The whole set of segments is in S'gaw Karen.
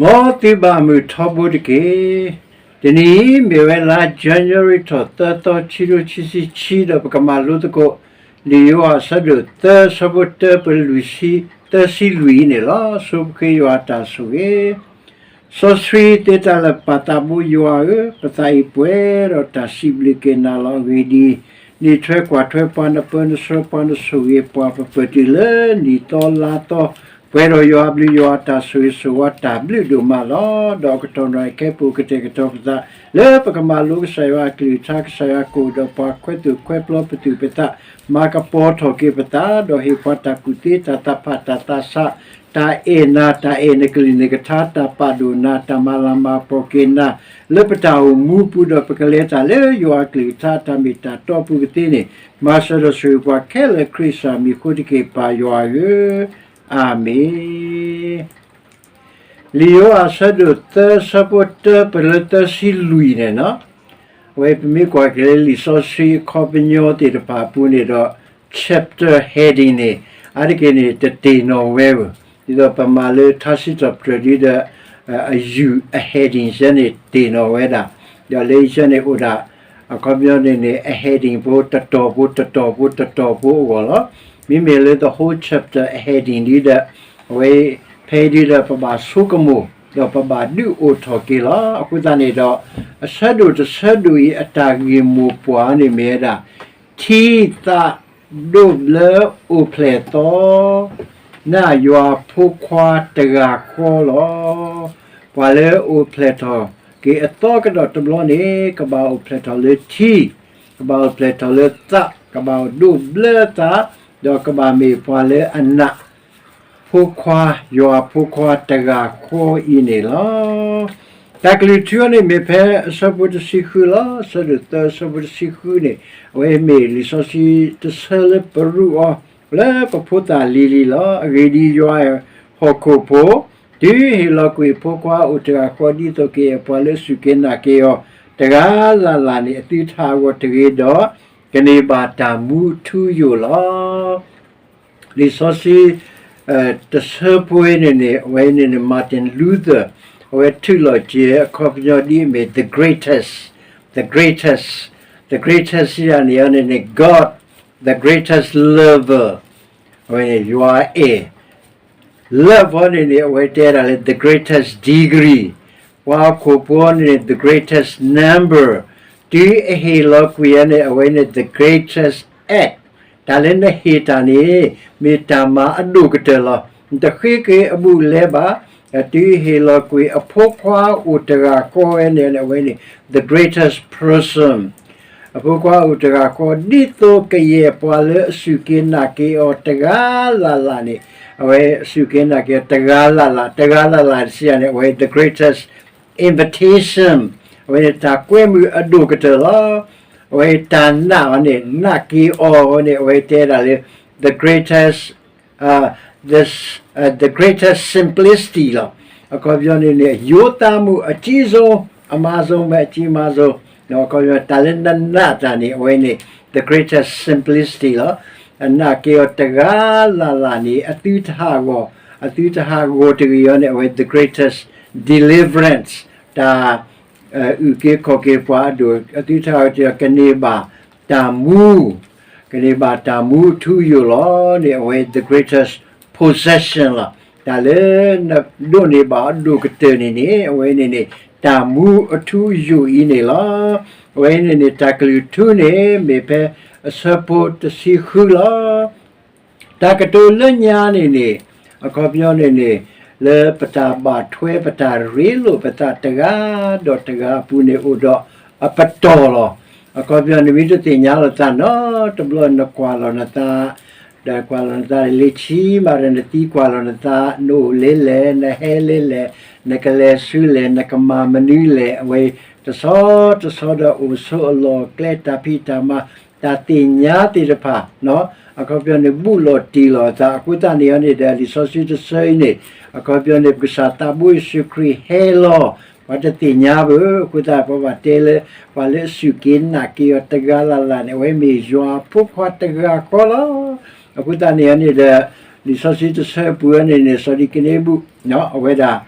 မ်သုဘၣ်မုာ်ထီဘိတက့ၢ်. တနံၤအံၤမ့ၢ်ဝဲလါ January ထီၣ်သၢသီ ခံကထိခံဆံခံ ဒီးပကမၤလိသကိး လံာ်ယိၤဟၣ်အဆၢဒိၣ်သၢ အဆၢဖိတၢ ပလွံၢ်ဆံ သၢဆံလွံၢ်အံၤန့ၣ်လီၤ. ဆိပဃ့ယွၤအတၢ်ဆိၣ်ဂ့ၤ စီဆှံသ့တၢ်လၢာ် ပၢ်သးဘိယွၤဧၢ, ပသးအံၤပှဲၤဒီးတၢ်စံးဘျုးက့ၤနၤလီၤ. အဂ့ၢ်ဒ်အံၤ, နအံးထွဲကွၢ်ထွဲပှၤ, နပၢနဆှၢပှၤ, နဆိၣ်ဂ့ၤပှၤ, ပပၢၢ်တုၤလၢနံၣ်သီလါသီ, ပှဲၤဒီးယွၤအဘျုးယွၤအတၢ်ဆိၣ်ဂ့ၤဆိၣ်ဝါတၢ်ဘျုးဒိၣ်မးလီၤ. ဒီးအကတီၢ်နီၣ်အခဲအံၤ ပအိၣ်ကတဲာ်ကတီၤပသး လၢပကမၤလိကစၢ်ယွၤအကလုၢ်ကထါ, ကစၢ်ယွၤကအိၣ်ဒီးပှၤ, ခွဲသိၣ်ခွဲပျီပသူၣ်ပသး, မၤကပီၤထီၣ်က့ၤပသး, ဒီးဟ့ၣ်ပှၤတၢ်ကူၣ်သ့, တၢ်သးဖး, တၢ်သးဆး, တၢ်အဲၣ်နၤ, တၢ်အဲၣ်နကလုၢ်နကထါ, တၢ်ပာ်ဒိၣ်နၤ, တၢ်မၤလၤမၤကပီၤက့ၤနၤ လၢပတၢ်အိၣ်မူပူၤ, ဒီးပကလဲၤတၢ်လၢယွၤအကလုၢ်ကထါ တၢ်မ့ၢ်တၢ်တီအပူၤကသ့န့ၣ်, မၤစၢၤဒီးဆိၣ်ဂ့ၤပှၤခဲလၢာ် ခရံာ်အမံၤအဃိတက့ၢ်, ပၢ်ယွၤဧၢ, အၤမ့ၣ်. လံာ်ယိၤဟၣ်အဆၢဒိၣ်သၢ အဆၢဖိတၢ ပလၢသၢဆံလွံၢ်န့ၣ်လီၤ. အဝဲပမ့ၢ်ကွၢ်က့ၤလၢလံာ်စီဆှံအခီပညီသ့ၣ်တဖၣ်အပူၤန့ၣ်ဒီး chapter heading န့ၣ် အါတက့ၢ်န့ၣ် တတ့ၢ်နီၣ်ဝဲဘၣ်. ဒ်သိးပမၤလၢထါစံးထီၣ်ပတြၢၤဒ်ဒီး အယူၢ်အ heading ယဲန့ၣ်တ့ၢ်နီၣ်ဝဲဒၣ်, ဒီးလၢယဲန့ၣ်အိၣ်ဒၣ် အခီပညီန့ၣ်န့ၣ် အ heading ဖိတတီၤဖိတတီၤဖိတတီၤဖိအဂီၢ်လီၤ. မ့မ့ၢ်လၢ the whole chapter အ heading ဒ်ဒီး အဝဲ ဖဲဒ်ဒီးပဘၣ်ဆိကမိၣ် ဒီးပဘၣ်ဒုးအိၣ်ထီၣ်က့ၤလီၤ. အဃိသတးန့ၣ်ဒီး အဆၢဒိၣ်တဆၢဒိၣ်အံၤ အတၢ်ဂ့ၢ်မိၢ်ပှၢ်န့ၣ်မ့ၢ်ဝဲဒၣ် ထံသးဒိၣ်ဘျၢအိၣ်ဖျဲၣ်သီ နးယွၤဖိခွါတဂၤဃီလီၤ. ပှၤလၢအိၣ်ဖျဲၣ်ထီၣ်က့ၤအသီကဒီးတဘျီန့ၣ် ကဘၣ်အိၣ်ဖျဲၣ်ထီၣ်လၢထံ, ကဘၣ်အိၣ်ဖျဲၣ်ထီၣ်လၢသး, ကဘၣ်ဒိၣ်ဘျၢသး, ဒီးကဘၣ်မ့ၢ်ပှၤလၢအနး ဖိခွါ, ယွၤအဖိခွါတဂၤဃီအံၤန့ၣ်လီၤ. တၢ်ကလုၢ်ထူအံၤန့ၣ်မ့ၢ်ဖဲအဆၢဖိတဆံဃုလီၤ. အဆၢဒိၣ်သၢ အဆၢဖိတဆံဃုန့ၣ် အဝဲမ့ၢ်လံာ်စီဆှံတဆၢလၢပရူးအီၤ လၢပဖိသၣ်လံၤလံၤလီၤ. အဂ့ၢ်ဒ်အံၤ, ယွၤအဲၣ်ဟီၣ်ခိၣ်ဖိ, တုၤဟ့ၣ်လီၤကွံာ်အဖိခွါအိၣ်တဂၤဃီ ဒ်သိးကယဲၢ်ပှၤလၢအစူၢ်က့ၤနာ်က့ၤအီၤ တဂၤလၢ်လၢ်န့ၣ် အသုတဟးဂီၤတဂ့ၤဒီး ကန့ၢ်ဘၣ်တၢ်မူအထူအယိာ်လီၤ. လံာ်စီဆှံ တဆၢဖိအံၤန့ၣ်န့ၣ် အဝဲန့ၣ်န့ၣ် Martin Luther အဝဲထုးလီၤစ့ၢ် အခီပညီဒ်အမ့ၢ် the greatest, the greatest, the greatest စံးဒ်န့ၣ်န့ၣ်န့ၣ် God, the greatest lover အဝဲန့ၣ် ယွၤအဲၣ် love အီၤန့ၣ်န့ၣ် အဝဲတဲဒၣ်လၢ the greatest degree, ပှၤဟီၣ်ခိၣ်ဖိန့ၣ် the greatest number, တုၤအဟ့ၣ်လီၤကွံာ်အီၤန့ၣ် အဝဲန့ၣ် the greatest act, တၢ်လၢနဟ့ၣ်တၢ်န့ၣ် မ့ၢ်တၢ်မၤအဒိၣ်ကတၢၢ်လီၤ. နတဃ့က့ၤအဘူးအလဲဘၣ်, တုၤဟ့ၣ်လီၤကွံာ်အဖိခွါအိၣ်တဂၤဃီဝဲန့ၣ် အဝဲန့ၣ် the greatest person, အဖိခွါအိၣ်တဂၤဃီ ဒ်သိးကယဲၢ်ပှၤလၢအစူၢ်က့ၤနာ်က့ၤအီၤတဂၤလၢ်လၢ်န့ၣ်, အဝဲစူၢ်က့ၤနာ်က့ၤအီၤတဂၤလၢ်လၢ်, တဂၤလၢ်လၢ်စံးဒ်န့ၣ် အဝဲ the greatest invitation, အဝဲန့ၣ်တၢ်ကွဲမုာ်အဒိၣ်ကတၢၢ်လီၤ. အဝဲတၢ်နာ်အီၤန့ၣ် နာ်က့ၤအီၤအဝဲန့ၣ် အဝဲတဲဒၣ်လၢ the greatest, the, the greatest simplicity လီၤ. အခီပညီန့ၣ်န့ၣ် ရိုးသားမှု အကြီးဆုံး, အမါဆုံးပဲ, အကြီးမားဆုံး, အခီပညီ တၢ်လၢနနာ်တၢ်န့ၣ် အဝဲန့ၣ် the greatest simplicity လီၤ. အနာ်က့ၤအီၤတဂၤလၢ်လၢ်န့ၣ် အသုတဟးဂီၤ, အသုတဟးဂီၤတဂ့ၤအီၤန့ၣ် အဝဲ the greatest deliverance, တၢ် အုၣ်က့ၤခီၣ်က့ၤပှၤအဒိၣ်, အသုတဟးဂီၤတဂ့ၤအီၤ ကန့ၢ်ဘၣ်တၢ်မူ, ကန့ၢ်ဘၣ်တၢ်မူအထူအယိာ်လီၤန့ၣ် အဝဲ the greatest possession လီၤ. တၢ်လၢနဒိးန့ၢ်ဘၣ်အဒိၣ်ကတၢၢ်န့ၣ်န့ၣ် အဝဲန့ၣ်န့ၣ် တၢ်မူအထူအယိာ်အံၤန့ၣ်လီၤ. အဝဲန့ၣ်န့ၣ် တၢ်ကလုၢ်ထူန့ၣ် မ့ၢ်ဖဲအဆၢဖိတဆံဃုလီၤ. တၢ်ကတိၤလၢညါန့ၣ်န့ၣ် အခီပညီန့ၣ်န့ၣ် လၢပတၢ်ဘၣ်ထွဲပတၢ်ရ့လိာ်ပသးတဂၤဒီးတဂၤအပူၤန့ၣ် အိၣ်ဒီးအပတီၢ်လီၤ. အခီပညီန့ၣ် မ့ၢ်တသ့ၣ်ညါလိာ်သးနီတဘျီ နကွၢ်လီၤနသး, ဒီးကွၢ်လီၤနသးလၢခံမးဒီး နသံကွၢ်လီၤနသး, နအိၣ်လၢလဲၣ်, နဟဲလၢလဲၣ်, နကလဲၤဆူလဲၣ်, နကမၤမနုၤလဲၣ်, အဝဲတဆီတဆီဒီးအိၣ်ဆိးအလီၢ်အကျဲ တၢ်ဖံးတၢ်မၤ တၢ်သ့ၣ်ညါသ့ၣ်တဖၣ် အခီပညီန့ၣ် ဘူးလီၤတံၢ်လီၤအသး အဃိသတးန့ၣ်န့ၣ်ဒီး လံာ်စီဆှံတဆၢအံၤန့ၣ် အခီပညီန့ၣ် ပကစၢ်သးဘိယ့ၣ်ၡူးခရံာ်ဟဲလီၤ ပှၤတသ့ၣ်ညါဘၣ်. အဃိသတး ပဘၣ်တဲလၢ ပှၤလၢအစူၢ်က့ၤနာ်က့ၤအီၤတဂၤလၢ်လၢ်န့ၣ် အဝဲမ့ၢ်ယွၤအဖိခွါတဂၤဃီလီၤ. အဃိသတးန့ၣ်န့ၣ်ဒီး လံာ်စီဆှံတဆၢအပူၤန့ၣ်န့ၣ် စီၤဒံကန့ဘုၣ် အဝဲဒၣ်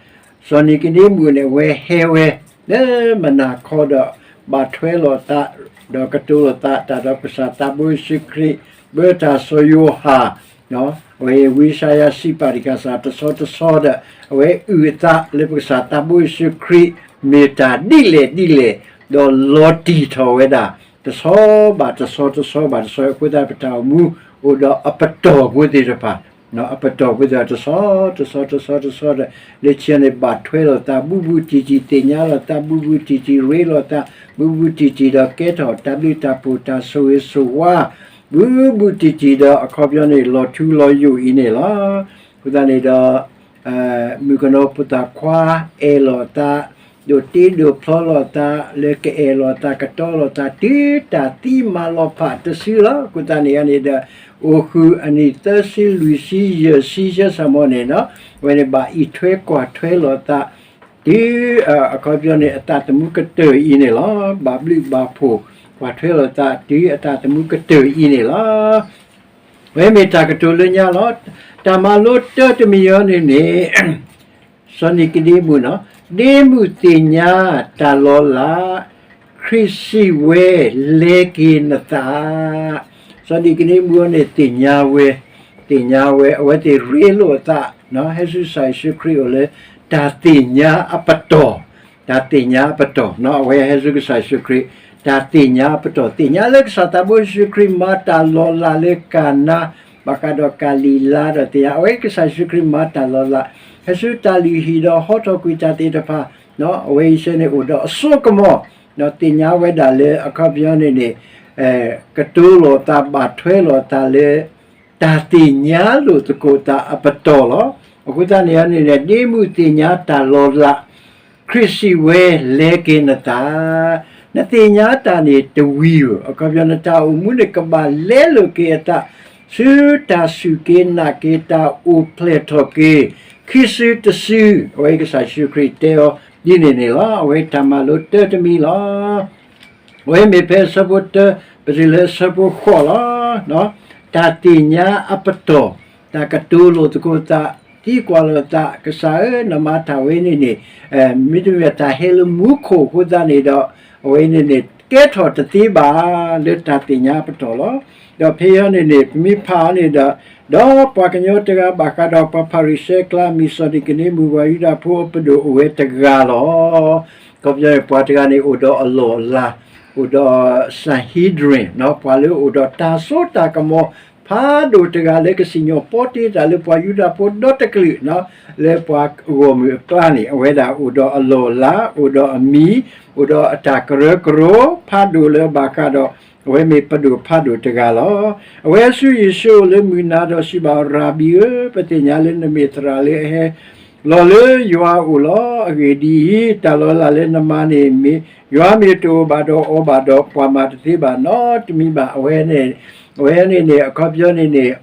စီၤနံၤကဒ့မူးန့ၣ် အဝဲဟဲဝဲ လၢမနၤခီဒီး ဘၣ်ထွဲလိာ်သး ဒီးကတိၤလိာ်သး တၢ်ဒီးကစၢ်သးဘိယ့ၣ်ၡူးခရံာ် ဘၢတၢ်စီၤယိၤဟၣ် အဝဲဝံယၡါယၤစံးပာ်တက့ၢ် တၢ်တဆီတဆီဒီး အဝဲအုၣ်အသးလၢပကစၢ်သးဘိယ့ၣ်ၡူးခရံာ် မ့ၢ်တၢ်ဒ်လဲၣ်ဒ်လဲၣ် ဒီးလီၤတံၢ်ထီၣ်ဝဲဒၣ် တဆီဘၣ်တဆီ တဆီဘၣ်တဆီ အဃိသတး ပတၢ်အိၣ်မူအိၣ်ဒီးအပတီၢ်ဖိသ့ၣ်တဖၣ် အပတီၢ်ဖိသ့ၣ်တဖၣ် တဆီ တဆီ တဆီ တဆီဒီး လၢခံန့ၣ် ဘၣ်ထွဲလိာ်သး ဘူးဘူးတံၢ်တံၢ် သ့ၣ်ညါလိာ်သး ဘူးဘူးတံၢ်တံၢ် ရ့လိာ်သး ဘူးဘူးတံၢ်တံၢ်ဒီး ကဲထီၣ်တၢ်ဘျုးတၢ်ဖှိၣ် တၢ်ဆိၣ်ဂ့ၤဆိၣ်ဝါ ဘူးဘူးတံၢ်တံၢ်ဒီး အခီပညီန့ၣ် လီၤထူလီၤယိာ်အံၤန့ၣ်လီၤ. အဃိသတးန့ၣ်ဒီး မုၣ်ကနီၤဖိသၣ်ခွါ အဲၣ်လိာ်သး ဒိးတ့ဒိးဖျီလိာ်သး လၢကအဲၣ်လိာ်သး ကတီလိာ်သး တုၤတၢ်သံမၤလီၤဖးတစုလီၤ. အဃိသတးန့ၣ်န့ၣ်ဒီး အိၣ်ဃုာ်အနံၣ်သၢဆံ လွံၢ်ဆံ ယဲၢ်ဆံ ယဲၢ်ဆံမီၢ်န့ၣ်နီၤ အဝဲန့ၣ် ဘၣ်အံးထွဲကွၢ်ထွဲလိာ်သး တုၤ အခီပညီန့ၣ် အသးသမူကတၢၢ်အံၤန့ၣ်လီၤ. ဘၣ်ဘျုးဘၣ်ဖှိၣ် ကွၢ်ထွဲလိာ်သး တုၤအသးသမူကတၢၢ်အံၤန့ၣ်လီၤ. အဝဲမ့ၢ်တၢ်ကတိၤလၢညါလီၤ. တၢ်မၤလိတၢတမံၤအံၤန့ၣ်န့ၣ် စီၤနံၤကဒ့မူးနီၤ, ဒ့မူးသ့ၣ်ညါတၢ်လီၤလး, ခရံာ်စံးဝဲ, လဲၤက့ၤနသး. စီၤနံၤကဒ့မူးအံၤန့ၣ် သ့ၣ်ညါဝဲ, သ့ၣ်ညါဝဲ အဝဲသ့ၣ်ရ့လိာ်အသး, ဟဲဆူကစၢ်ယ့ၣ်ၡူးခရံာ်အအိၣ်လၢ တၢ်သ့ၣ်ညါအပတီၢ်, တၢ်သ့ၣ်ညါအပတီၢ်, အဝဲဟဲဆူကစၢ်ယ့ၣ်ၡူးခရံာ် တၢ်သ့ၣ်ညါအပတီၢ်, သ့ၣ်ညါလၢကစၢ်သးဘိယ့ၣ်ၡူးခရံာ်မၤတၢ်လီၤလးလၢကၤနါ ဘၣ်ဃးဒီးကၤလံၤလါဒီးသ့ၣ်ညါ အဝဲကစၢ်ယ့ၣ်ၡူးခရံာ်မၤတၢ်လီၤလး, ဟဲဆူတၢ်လုၢ်ဟံၣ်ဒီးဟီထီၣ်ကွံာ်တၢ်သ့ၣ်တဖၣ်, အဝဲအံၤစ့ၢ်န့ၣ်အိၣ်ဒီးအစိကမီၤ, သ့ၣ်ညါဝဲဒၣ်လၢအခီပညီန့ၣ်န့ၣ် ကတိၤလိာ်သးဘၣ်ထွဲလိာ်သးလၢ တၢ်သ့ၣ်ညါလိာ်သကိးသးအပတီၢ်လီၤ. အဃိသတးန့ၣ်န့ၣ် ဒ့မူးသ့ၣ်ညါတၢ်လီၤလး, ခရံာ်စံးဝဲ လဲၤက့ၤနသး, နသ့ၣ်ညါတၢ်န့ၣ်တဝံၤဧိၤ, အခီပညီနတၢ်အိၣ်မူန့ၣ် ကဘၣ်လဲလိာ်က့ၤအသး ဆူတၢ်စူၢ်က့ၤနာ်က့ၤ တၢ်အိၣ်ဖျဲၣ်ထီၣ်က့ၤ ခံစုတစု, အဝဲကစၢ်ယ့ၣ်ၡူးခရံာ်တဲအီၤဒ်န့ၣ်န့ၣ်လီၤ. အဝဲတၢ်မၤလိတၢတမံၤလီၤ. အဝဲမ့ၢ်ဖဲအဆၢဖိတၢ ပတုၤလၢအဆၢဖိဃိးလီၤ. တၢ်သ့ၣ်ညါအပတီၢ်, တၢ်ကတိၤလိာ်သကိးသး, သံကွၢ်လိာ်သး, ကစၢ်ဧၢ, နမၤတၢ်ဝဲန့ၣ်န့ၣ် မ့တမ့ၢ်တၢ်ဟဲလၢမူခိၣ်အဃိသတးန့ၣ်ဒီး အဝဲန့ၣ်န့ၣ် ကဲထီၣ်တသ့ဘၣ် လၢတၢ်သ့ၣ်ညါအပတီၢ်လီၤ. ဒီးဖဲအံၤန့ၣ်န့ၣ် ပမ့ၢ်ဖးအီၤန့ၣ်ဒီး ဒီးပှၤကညီတဂၤဘၣ်ဃးဒီးပှၤဖၤရံၤၡဲအကျါ မ့ၢ်စီၤနံၤကဒ့မူး ပှၤယူဒၤဖိအပဒိၣ်အိၣ်ဝဲတဂၤလီၤ. အခီပညီန့ၣ် ပှၤတဂၤန့ၣ်အိၣ်ဒီးအလီၢ်အလၤ, အိၣ်ဒီး Sanhedrin ပှၤလၢအိၣ်ဒီးတၢ်စိတၢ်ကမီၤ ဖးဒိၣ်တဂၤလၢကစံၣ်ညီၣ်ပီတ့တၢ်လၢပှၤယူဒၤဖိဒီတကလုာ် လၢပှၤဂီၢ်မုၢ်အကျါန့ၣ် အဝဲဒၣ်အိၣ်ဒီးအလီၢ်အလၤ, အိၣ်ဒီးအမံၤ, အိၣ်ဒီးအတၢ်ကရၢကရိ ဖးဒိၣ်လၢဘၣ်ဃးဒီး အဝဲမ့ၢ်ပဒိၣ်ဖးဒိၣ်တဂၤလီၤ. အဝဲဆူယ့ၣ်ၡူးအအိၣ်လၢမုၢ်နၤဒီးစံးဘၣ်, ရၤဘံဧၢ, ပသ့ၣ်ညါလၢနမ့ၢ်သရၣ်လၢအဟဲလီၤလၢယွၤအအိၣ်လီၤ. အဂ့ၢ်ဒ်အံၤ, တၢ်လီၤလးလၢနမၤန့ၣ် မ့ၢ်ယွၤမ့ၢ်တအိၣ်ဘၣ်ဒီးအီၤဘၣ်ဒီး ပှၤမၤတသ့ဘၣ်နီတမံၤဘၣ်. အဝဲန့ၣ်, အဝဲန့ၣ်န့ၣ် အခီပညီန့ၣ်န့ၣ်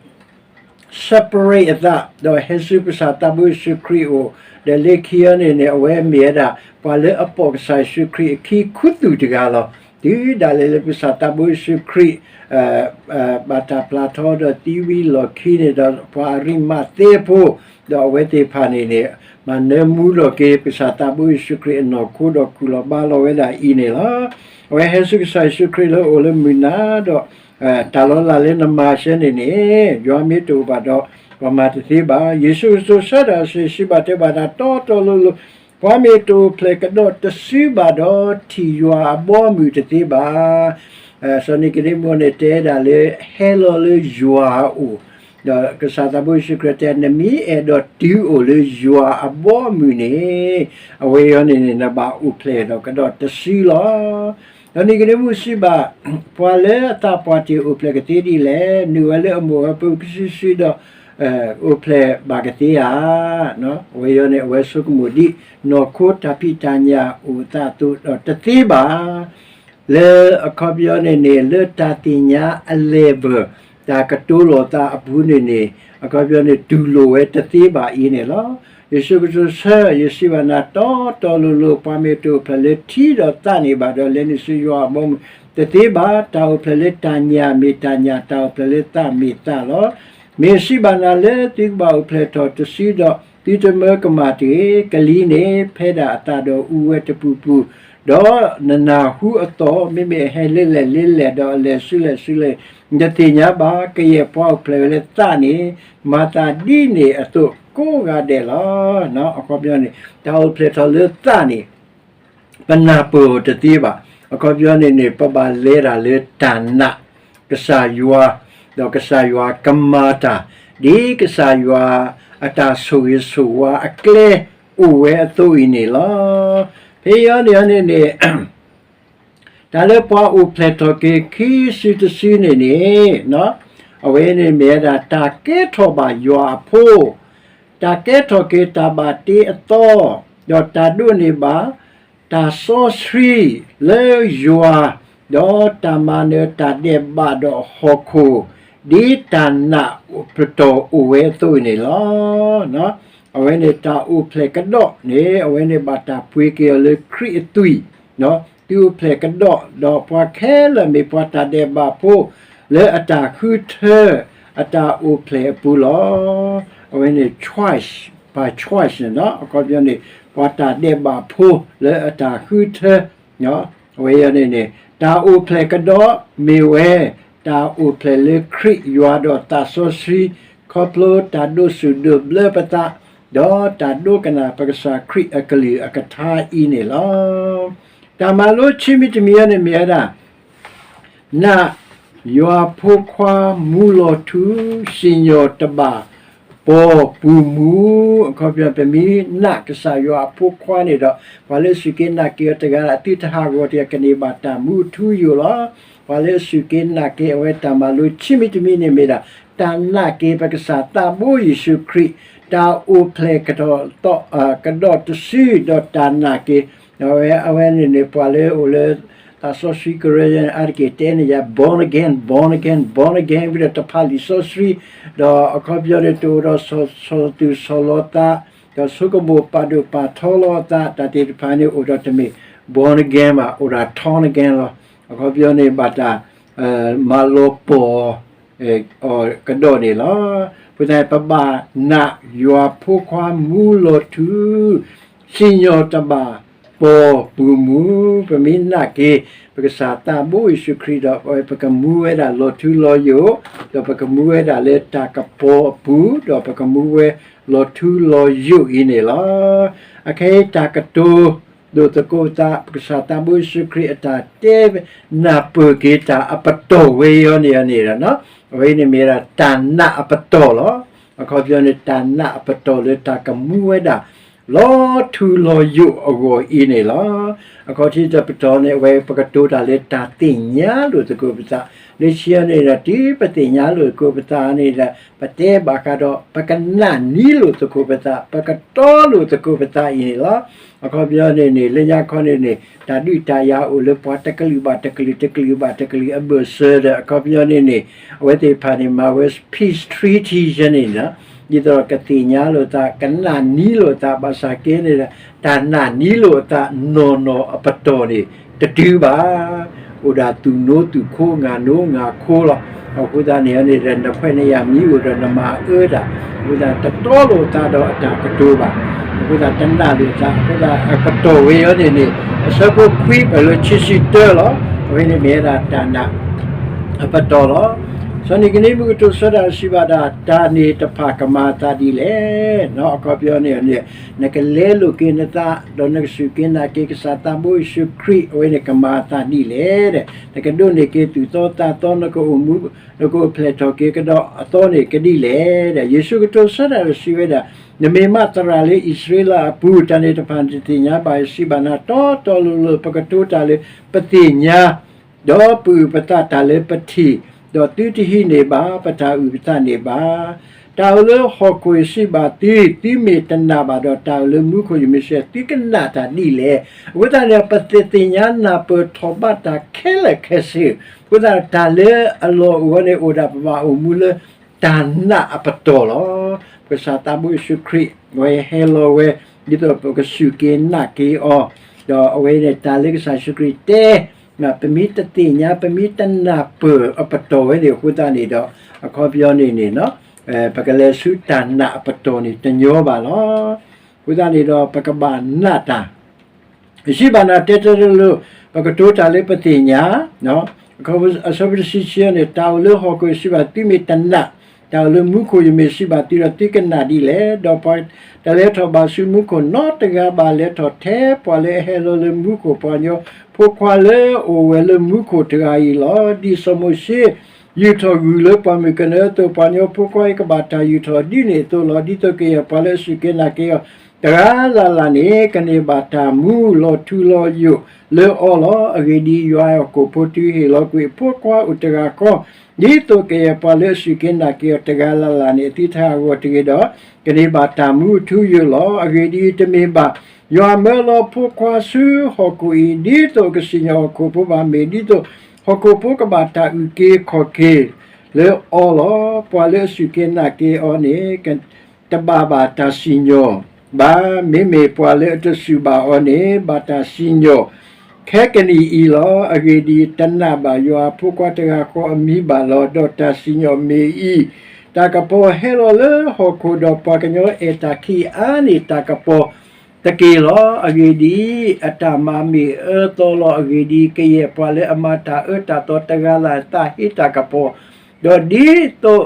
separate အသး ဒီးဟဲဆူကစၢ်သးဘိယ့ၣ်ၡူးခရံာ်အအိၣ်, ဒီးလၢခံအံၤန့ၣ်န့ၣ် အဝဲမ့ၢ်ဝဲဒၣ် ပှၤလၢအပိာ်ကစၢ်ယ့ၣ်ၡူးခရံာ်အခံခူသူၣ်တဂၤလီၤ. တုၤဒၣ်လဲာ်လၢကစၢ်သးဘိယ့ၣ်ၡူးခရံာ် ဘၣ်တၢ်ပျၢ်ထီဒီးသံဝံၤလီၢ်ခံန့ၣ်ဒီး ပှၤအရံမးသ့အဖိ ဒီးအဝဲသ့ၣ်တဖၣ်န့ၣ်န့ၣ် မၤနၢမူလီၤက့ၤ ကစၢ်သးဘိယ့ၣ်ၡူးခရံာ်အနီၢ်ခိဒီးခူၣ်လီၤဘါလီၤဝဲဒၣ်အံၤန့ၣ်လီၤ. အဝဲဟဲဆူကစၢ်ယ့ၣ်ၡူးခရံာ်လၢအအိၣ်လၢမုၢ်နၤဒီး တၢ်လီၤလးလၢနမၤစ့ၢ်န့ၣ်န့ၣ် ယွၤမ့ၢ်တအိၣ်ဘၣ်ဒီး ပှၤမၤတသ့ဘၣ်. ယ့ၣ်ၡူးကတိၤဆၢတၢ်စံးဘၣ်တဲဘၣ်တၢ် တီတီလိၤလိၤ, ပှၤမ့ၢ်တအိၣ်ဖျဲၣ်ကဒီးတစုဘၣ်ဒီး ထံၣ်ယွၤအဘီအမုၢ်တသ့ဘၣ်. စီၤနံၤကဒ့မူးန့ၣ်တဲဒၣ်လၢ ဟဲလီၤလၢယွၤအအိၣ်, ဒီးကစၢ်သးဘိယ့ၣ်ၡူးခရံာ်တဲ နမ့ၢ်အဲၣ်ဒိးတုၤအိၣ်လၢယွၤအဘီအမုၢ်န့ၣ် အဝဲအံၤန့ၣ်န့ၣ် နဘၣ်အိၣ်ဖျဲၣ်ဒီးကဒီးတစုလီၤ. ဒီးနံၤကဒ့မူးစံးဘၣ်, ပှၤလၢအသးပှၢ်တ့ၢ်အိၣ်ဖျဲၣ်ကသ့ဒ်လဲၣ်, နုာ်ဝဲလၢအမိၢ်အပူၤကစုစုဒီး အိၣ်ဖျဲၣ်ဘၣ်ကသ့ဧါ. အဝဲအံၤန့ၣ် အဝဲဆိကမိၣ်ဒ် နီၢ်ခိတၢ်ဖံးတၢ်ညၣ်အိၣ်အသးအသိးဒီးတသ့ဘၣ် လၢအခီပညီန့ၣ်န့ၣ် လၢတၢ်သ့ၣ်ညါအ level တၢ်ကတိၤလိာ်သးအပူၤန့ၣ်န့ၣ် အခီပညီန့ၣ် တူၢ်လိာ်ဝဲတသ့ဘၣ်အံၤန့ၣ်လီၤ. ယ့ၣ်ၡူးကတိၤဆၢ ယစံးဘၣ်နၤတီတီလိၤလိၤ ပှၤမ့ၢ်တအိၣ်ဖျဲၣ်လၢထံဒီးသးန့ၣ်ဘၣ်ဒီး လဲၤနုာ်ဆူယွၤအဘီအမုၢ်တသ့ဘၣ်. တၢ်အိၣ်ဖျဲၣ်လၢတၢ်ညၣ်မ့ၢ်တၢ်ညၣ်, တၢ်အိၣ်ဖျဲၣ်လၢသးမ့ၢ်သးလီၤ. မ့ၢ်စံးဘၣ်နၤလၢသုကဘၣ်အိၣ်ဖျဲၣ်ထီၣ်တစုဒီး သုတမၢကမၣ်တဂ့ၤ. ကလံၤန့ၣ်ဖဲဒၣ်အသးဒီးအူဝဲတပူၤပူၤ, ဒီးနနၢ်ဟူအသီၣ် မ့မ့ၢ်အဟဲလၢလဲၣ်လၢလဲၣ် ဒီးအလဲၤဆူလဲၣ်ဆူလဲၣ် နတသ့ၣ်ညါဘၣ်. ကယဲၢ်ပှၤအိၣ်ဖျဲၣ်ဝဲလၢသးန့ၣ် မၤသးဒ်န့ၣ်အသိးကိးဂၤဒဲးလီၤ. အခီပညီန့ၣ် တၢ်အိၣ်ဖျဲၣ်ထီၣ်လၢသးန့ၣ် ပနၢ်ပၢၢ်အီၤတသ့ဘၣ်. အခီပညီန့ၣ်န့ၣ် ပဘၣ်လဲၤတၢ်လၢတၢ်နာ်ကစၢ်ယွၤ, ဒီးကစၢ်ယွၤကမၤတၢ် ဒ်ကစၢ်ယွၤအတၢ်ဆိၣ်ဂ့ၤဆိၣ်ဝါအကျဲအိၣ်ဝဲအသိးအံၤန့ၣ်လီၤ. ဖဲအံၤန့ၣ်န့ၣ် တၢ်လၢပှၤအိၣ်ဖျဲၣ်ထီၣ်က့ၤခံစုတစုန့ၣ်န့ၣ် အဝဲန့ၣ်မ့ၢ်ဝဲဒၣ် တၢ်ကဲထီၣ်ဘၣ်ယွၤအဖိ, တၢ်ကဲထီၣ်က့ၤတၢ်ဘၣ်တ့အသီ, ဒီးတၢ်ဒိးန့ၢ်ဘၣ် တၢ်စီဆှံလၢယွၤ, ဒီးတၢ်မၤနၢၤတၢ်ဒဲးဘးဒီးဟီၣ်ခိၣ် ဒ်တၢ်နာ်ပတီၢ်အိၣ်ဝဲအသိးန့ၣ်လီၤ. အဝဲန့ၣ်တၢ်အိၣ်ဖျဲၣ်ကဒီးန့ၣ် အဝဲန့ၣ်ဘၣ်တၢ်ပှ့ၤက့ၤအီၤလၢခရံာ်အသွံၣ်, သုအိၣ်ဖျဲၣ်ကဒီး ဒီးပှၤခဲလၢာ်မ့ၢ်ပှၤတၢ်ဒဲးဘးဖိ လၢအတၢ်ဃုထၢ အတၢ်အိၣ်ဖျဲၣ်အပူၤလီၤ. အဝဲန့ၣ် choice, by choice န့ၣ်လီၤ. အခီပညီန့ၣ် ပှၤတၢ်ဒဲးဘးဖိလၢအတၢ်ဃုထၢ အဝဲအံၤန့ၣ်န့ၣ် တၢ်အိၣ်ဖျဲၣ်ကဒီးမ့ၢ်ဝဲ တၢ်အိၣ်ဖျဲၣ်လၢခရံာ်ယွၤဒီးသးစီဆှံ ခီဖျိတၢ်ဒိးစူၣ်ဒိးဘျၢပသး ဒီးတၢ်ဒိကနၣ်ပကစၢ်ခရံာ်အကလုၢ်အကထါအံၤန့ၣ်လီၤ. တၢ်မၤလိခံမံၤတမံၤအံၤန့ၣ်မ့ၢ်ဝဲဒၣ် နာ်ယွၤဖိခွါမူလီၤထူ, စံၣ်ညီၣ်တဘၣ် ပီၢ်ပူၤမူ, အခီပညီ ပမ့ၢ်နာ်ကစၢ်ယွၤအဖိခွါန့ၣ်ဒီး ပှၤလၢအစူၢ်က့ၤနာ်က့ၤအီၤတဂၤ သုတဟးဂီၤတဂၤ ကန့ၢ်ဘၣ်တၢ်မူအထူအယိာ်လီၤ. ပှၤလၢအစူၢ်က့ၤနာ်က့ၤအဝဲတၢ်မၤလိခံမံၤတမံၤန့ၣ်မ့ၢ်ဒၣ် တၢ်နာ်က့ၤပကစၢ်သးဘိယ့ၣ်ၡူးခရံာ်, တၢ်အိၣ်ဖျဲၣ်ကဒီးတစု ဒီးတၢ်နာ်က့ၤ အဝဲ အဝဲန့ၣ်န့ၣ် ပှၤလၢအအိၣ်လၢ သးစီဆှံကရၢအါတက့ၢ်တဲန့ၣ်ယၤ born again, born again, born again ဝံၤဒီးတဖးလံာ်စီဆှံ, ဒီးအခီပညီန့ၣ် တအိၣ်ဒီးဆီၣ်သူၣ်ဆီၣ်လီၤသး, ဒီးဆိကမိၣ်ပာ်ဒိၣ်ပာ်ထီလီၤအသး တၢ်သ့ၣ်တဖၣ်န့ၣ်အိၣ်ဒီးတမ့ၢ် born again ဘၣ် အိၣ်ဒီး torn again လီၤ. အခီပညီန့ၣ် ဘၣ်တၢ် မၤလီၤပီၢ် အီၤကဒီးန့ၣ်လီၤ. အဃိသတး ပဘၣ်နာ်ယွၤဖိခွါမူလီၤထူ, စံၣ်ညီၣ်တဘၣ်ပီၢ်ပူၤမူ, ပမ့ၢ်နာ်က့ၤ ပကစၢ်သးဘိယ့ၣ်ၡူးခရံာ်ဒီး ပကမူဝဲဒၣ်လီၤထူလီၤယိာ်, ဒီးပကမူဝဲဒၣ်လၢတၢ်ကပီၤအပူၤ, ဒီးပကမူဝဲလီၤထူလီၤယိာ်အံၤန့ၣ်လီၤ. အခဲအံၤတၢ်ကတိၤ ဒိၣ်သကိးပသး ပကစၢ်သးဘိယ့ၣ်ၡူးခရံာ်အတၢ်တဲနၢ်ပၢၢ်က့ၤတၢ်အပတီၢ်ဝဲအံၤန့ၣ်န့ၣ်ဒီး အဝဲအံၤန့ၣ်မ့ၢ်ဝဲဒၣ်တၢ်နာ်အပတီၢ်လီၤ. အခီပညီန့ၣ် တၢ်နာ်အပတီၢ်လၢတၢ်ကမူဝဲဒၣ် လီၤထူလီၤယိာ်အဂီၢ်အံၤန့ၣ်လီၤ. အခီၣ်ထံးတပတီၢ်န့ၣ် အဝဲပကတိၤတၢ်လၢတၢ်သ့ၣ်ညါလိာ်သကိးပသး, လၢခံန့ၣ်ဒီး တုၤပသ့ၣ်ညါလိာ်သကိးပသးန့ၣ်ဒီး ပတဲဘၣ်ဃးဒီး ပကနာ်န့ၢ်လိာ်သကိးပသး, ပကတီလိာ်သကိးပသးအံၤန့ၣ်လီၤ. အခီပညီန့ၣ်န့ၣ် လၢညါခီန့ၣ်န့ၣ် တၢ်ဒုးတၢ်ယၤအိၣ်လၢပှၤတကလုာ်ဘၣ်တကလုာ် တကလုာ်ဘၣ်တကလုာ်အဘၢၣ်စၢၤဒီး အခီပညီန့ၣ်န့ၣ် အဝဲသ့ၣ်တဖၣ်န့ၣ် မၤဝဲ peace treaty ယဲန့ၣ်လီၤ. ဒ်သိးကသ့ၣ်ညါလိာ်သး ကနာ်န့ၢ်လိာ်သး ဘၣ်ဆၣ်က့န့ၣ်ဒီး တၢ်နာ်န့ၢ်လိာ်သးနီၢ်နီၢ်အပတီၢ်န့ၣ် တတုၤဘၣ်. အိၣ်ဒၣ်သူၣ်နိသူၣ်ခိ ငါနိငါခိလီၤ. အဃိသတးန့ၣ်န့ၣ်ဒီး နဖှဲးန့ၢ်ယၤမ့ၢ်အိၣ်ဒီးနမၤအၢတၢ်, အဃိသတးတတီလိာ်သးဒီးအတၢ်ကတိၤဘၣ်. အဃိသတးတနာ်လိာ်သး အဃိသတးအပတီၢ်ဝဲအံၤန့ၣ်န့ၣ် အဆၢဖိခွံပၢၢ်လၢခံဆံတၢလီၤ. အဝဲန့ၣ်မ့ၢ်ဝဲဒၣ်တၢ်နာ်အပတီၢ်လီၤ. စီၤနံၤကဒ့မူးကတိၤဆၢတၢ်စံးဘၣ်ဒၣ် တၢ်န့ၣ်တဖၣ်ကမၤအသးဒ်လဲၣ်. အခီပညီန့ၣ်န့ၣ် နကလဲလိာ်က့ၤနသး ဒီးနကစူၢ်က့ၤနာ်က့ၤကစၢ်သးဘိယ့ၣ်ၡူးခရံာ် အဝဲန့ၣ်ကမၤအသးဒ်လဲၣ်ဒီး နကဒိးန့ၢ်က့ၤသူၣ်သီသးသီ နကအိၣ်မူ နကအိၣ်ဖျဲၣ်ထီၣ်က့ၤကဒီးအသီန့ၣ်ကဒ်လဲၣ်ဒီး ယ့ၣ်ၡူးကတိၤဆၢတၢ်ဒီးစံးဝဲဒၣ် နမ့ၢ်မးသရၣ်လၢအံၣ်စရ့လးအပူၤ တၢ်န့ၣ်တဖၣ်နတသ့ၣ်ညါဘၣ် ယစံးဘၣ်နၤတီတီလိၤလိၤ ပကတိၤတၢ်လၢပသ့ၣ်ညါ ဒီးပအုၣ်ပသးတၢ်လၢပထံၣ်, ဒီးသုတဟံးန့ၢ်ဘၣ် ပတၢ်အုၣ်ပသးန့ၣ်ဘၣ်. တၢ်အိၣ်လၢဟီၣ်ခိၣ်ယစံးဘၣ်သု, သုမ့ၢ်တနာ်ဘၣ်ဒီး တၢ်အိၣ်လၢမူခိၣ်ယမ့ၢ်စံး သုကနာ်တၢ်ဒ်လဲၣ်. အဃိသတးန့ၣ် ပသ့ၣ်ညါနၢ်ပၢၢ်ထီၣ်ဘးတၢ်ခဲလၢာ်ခဲဆ့, အဃိသတး တၢ်လၢအလီၢ်အိၣ်ဝဲန့ၣ် အိၣ်ဒၣ်ပဘၣ်အိၣ်မူလၢ တၢ်နာ်အပတီၢ်လီၤ. ပကစၢ်သးဘိယ့ၣ်ၡူးခရံာ် အဝဲဟဲလီၤဝဲ ဒ်သိးပကစူၢ်က့ၤနာ်က့ၤအီၤ, ဒီးအဝဲန့ၣ် တၢ်လၢကစၢ်ယ့ၣ်ၡူးခရံာ်တဲ ပမ့ၢ်တသ့ၣ်ညါ ပမ့ၢ်တနၢ်ပၢၢ်အပတီၢ်ဝဲန့ၣ်အဃိသတးန့ၣ်ဒီး အခီပညီန့ၣ်န့ၣ် ပကလဲၤဆူတၢ်နာ်အပတီၢ်န့ၣ်တညီဘၣ်လီၤ. အဃိသတးန့ၣ်ဒီး ပကဘၣ်နာ်တၢ် ယစံးဘၣ်နၤ တဲတလိၤလိၤ, ပကတိၤတၢ်လၢပသ့ၣ်ညါ, အဆၢဖိတဆံခံန့ၣ်, တၢ်အိၣ်လၢဟီၣ်ခိၣ်ယစံးဘၣ်သုမ့ၢ်တနာ်, တၢ်အိၣ်လၢမူခိၣ်ယမ့ၢ်စံးဘၣ်သုဒီးသုကနာ်ဒ်လဲၣ်. ဒီးပှၤတလဲၤထီၣ်ဘၣ်ဆူမူခိၣ်နီတဂၤဘၣ်, လဲၤထီၣ်ထဲပှၤလၢအဟဲလီၤလၢမူခိၣ်, ပှၤကညီဖိခွါလၢအအိၣ်ဝဲလၢမူခိၣ်တဂၤအံၤလီၤ. ဒ်စီၤမိၤၡ့ ယူာ်ထီၣ်ဂုၢ်လၢပှၢ်မုၢ်ကနၢအသိး, ပှၤကညီဖိခွါအံၤကဘၣ်တၢ်ယူာ်ထီၣ်ဒ်န့ၣ်အသိးလီၤ. ဒ်သိးကယဲၢ်ပှၤလၢအစူၢ်က့ၤနာ်က့ၤအီၤ တဂၤလၢ်လၢ်န့ၣ် ကန့ၢ်ဘၣ်တၢ်မူလီၤထူလီၤယိာ်လၢအီၤလီၤ. အဂ့ၢ်ဒ်အံၤ, ယွၤအဲၣ်ဟီၣ်ခိၣ်ဖိတုၤဟ့ၣ်လီၤကွံာ်အဖိခွါအိၣ်တဂၤဃီ, ဒ်သိးကယဲၢ်ပှၤလၢအစူၢ်က့ၤနာ်က့ၤအီၤတဂၤလၢ်လၢ်န့ၣ် အသုတဟးဂီၤတဂ့ၤဒီး ကန့ၢ်ဘၣ်တၢ်မူအထူအယိာ်လီၤ. အဂ့ၢ်ဒ်အံၤ, တမ့ၢ်ဘၣ်ယွၤမၢလီၤဖိခွါဆူဟီၣ်ခိၣ်အံၤ ဒ်သိးအကစံၣ်ညီၣ်ဟီၣ်ခိၣ်ဖိဘၣ်, မ့ၢ်ဒ်သိးဟီၣ်ခိၣ်ဖိကဘၣ်တၢ်အုၣ်က့ၤခီၣ်က့ၤလၢအီၤလီၤ. ပှၤလၢအစူၢ်က့ၤနာ်က့ၤအီၤန့ၣ် တဘၣ်ဘၣ်တၢ်စံၣ်ညီၣ်ဘၣ်, မ့မ့ၢ်ပှၤလၢအတစူၢ်ဘၣ်အီၤန့ၣ် ဘၣ်တၢ်စံၣ်ညီၣ်ခဲကနံၣ်အံၤလီၤ. အဂ့ၢ်ဒ်အံၤ, တနာ်ဘၣ်ယွၤအဖိခွါတဂၤဃီအမံၤဘၣ်လီၤ. ဒီးတၢ်စံၣ်ညီၣ်မ့ၢ်အံၤ, တၢ်ကပီၤဟဲလီၤလၢဟီၣ်ခိၣ်, ဒီးပှၤကညီအဲၣ်တၢ်ခံးအါန့ၢ်တၢ်ကပီၤတက့ၢ်လီၤ. အဂ့ၢ်ဒ်အံၤ, အတၢ်မၤမ့ၢ်အၢအသီလီၤ. အဂ့ၢ်ဒ်အံၤ, ကယဲၢ်ပှၤလၢအမၤတၢ်အၢတၢ်သီတဂၤလၢ် သးဟ့တၢ်ကပီၤ, ဒီးဒ်သိး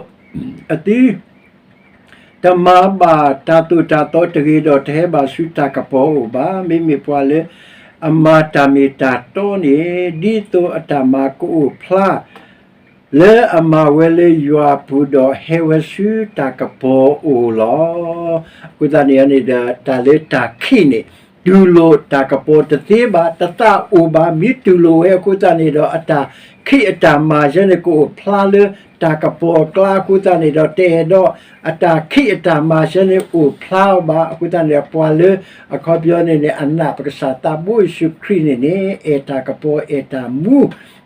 အသု တမၤဘၣ်တၢ်သိၣ်တၢ်သီတဂ့ၤဒီး တဟဲဘၣ်ဆူတၢ်ကပီၤအအိၣ်ဘၣ်. မ့မ့ၢ်ပှၤလၢအမၤတၢ်မ့ၢ်တၢ်တီန့ၣ်, ဒ်သိးအတၢ်မၤကအိၣ်ဖျါ လၢအမၤဝဲလၢယွၤအပူၤဒီး ဟဲဝဲဆူတၢ်ကပီၤအအိၣ်လီၤ. အဃိသတးန့ၣ်န့ၣ်ဒီး တၢ်လၢတၢ်ခံးန့ၣ် တူၢ်လိာ်တၢ်ကပီၤတသ့ဘၣ်, တသးအိၣ်ဘၣ်. မ့ၢ်တူၢ်လိာ်ဝဲအဃိသတးန့ၣ်ဒီး အတၢ်ခံးအတၢ်မၤယဲန့ၣ် ကအိၣ်ဖျါလၢတၢ်ကပီၤအကျါအဃိသတးန့ၣ်ဒီး တအဲၣ်ဒိးအတၢ်ခံးအတၢ်မၤယဲန့ၣ် အိၣ်ဖျါအီၤဘၣ်. အဃိသတးန့ၣ်ဒီး ပှၤလၢအခီပညီန့ၣ်န့ၣ် အနာ်ပကစၢ်သးဘိယ့ၣ်ၡူးခရံာ်န့ၣ်န့ၣ် အဲၣ်တၢ်ကပီၤအဲၣ်တၢ်မူ